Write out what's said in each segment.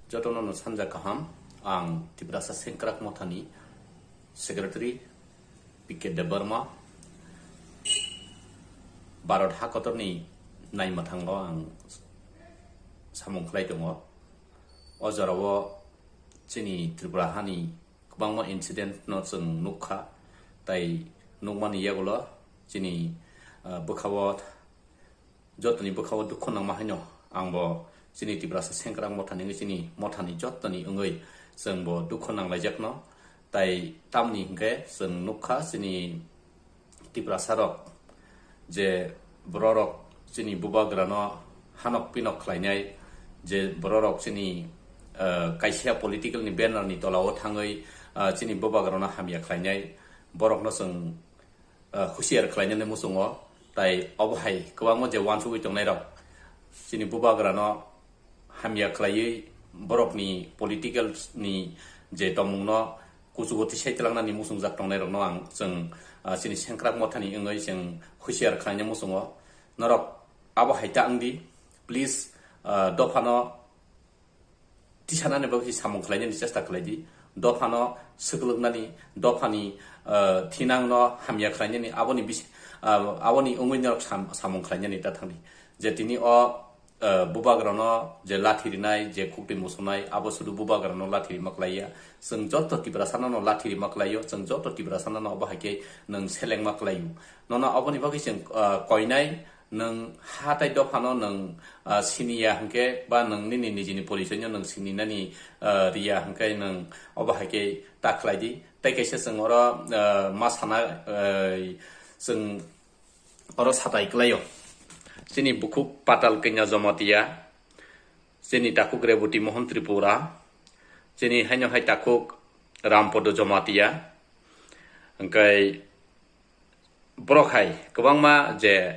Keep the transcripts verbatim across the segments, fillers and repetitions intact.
Jotono no sanja kaham, ang Tiprasa Sengkrak Mothani Secretary P K Debbarma, Bharat hakotorni naimathango ang samung khlai tongo. O jorao chini Tripura hani kwbangma incident no chwng nukha, tai nukmani yagulo chini, ah, bwkhao jotoni bwkhao dukhu nangma haino angbo chini Tiprasa Sengkrak Mothani wngwi chini mothani jotoni wngwi chwngbo dukhu nanglaijakno. Tai tamni hinkhe chwng nukha chini Tiprasa rok je bororok chini bubagrano hanok pinok khlainai, je bororok chini, eh, kaisa political ni banner ni tolao thangwi, eh, chini bubagrano hamya khlainai, borokno chwng ah, husiar khlainani muchungo, tai obo hai kwbangma je uansugwi tongnairok chini bubagrano hamya khlaiwi borokni political ni je tongmungno kuchugo tisai twlangnani muchungjak tongnairokno ang chwng, ah, chini Sengkrak Mothani wngwi chwng husiar khlaina muchungo. Norok abo hai ta wngdi, please, ah, dophano tisanani bagwi samung khlainani chesta khlai di. Dophano swklwknani, dophani, ah, thinangno hamya khlainani, aboni bis-, ah, aboni wngwi norok sam-, samung khlainani ta thangdi. Je tini o, ah, bubagrano je lathi rinai, je kukti musunai, abo sudu bubagrano lathi rima klaiya. Chwng joto Tiprasano no lathi rima klaio, chwng joto Tiprasano no obo hai khe nwng selengma klaio. Nono aboni bagwi chwng, ah, koinai, nwng ha tai dophano nwng, ah, siniya hwnkhe ba nwng nini nijini porichoino nwng sininani, ah, riya hwnkhe nwng obo hai khe ta khlai di. Tai kaisa chwng oro, ah, ma sana, ah, chwng oro satai klaio. Chini bukhuk Patal Kanya Jamatia, chini takhuk Reboti Mohan Tripura, chini haino hai takhuk Rampodo Jamatia, hwnkhe borok hai kwbangma je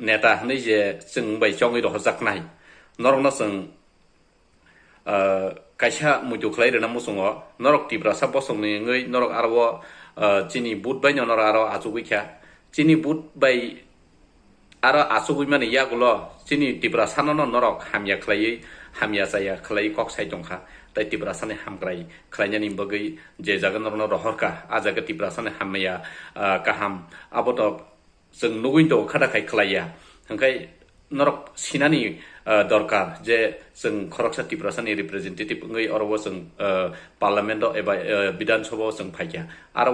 neta hwnwi je chwng bai chongwi rohorjaknai, norokno chwng, ah, kaisa muitu khlai rwna muchungo, norok Tiprasa bosongni wngwi norok aro, ah, chini but baino norok aro achugwi kha, chini but bai aro achugwi mani yagulo chini Tiprasano no norok hamya khlaiwi, hamya chaya khlaiwi kok sai tongkha, tai Tiprasani hamkrai khlainani bagwi je jaga norokno rohorkha, a jaga Tiprasani hamya, ah, kaham abono chwng nugwi tongo, khata khai khlaiya. Hwnkhe norok sinani, ah, dorkar je chwng khoroksa Tiprasani representative wngwi oro o chwng, ah, parliament o eba, ah, Bidhan Sabha o chwng phaikha. Aro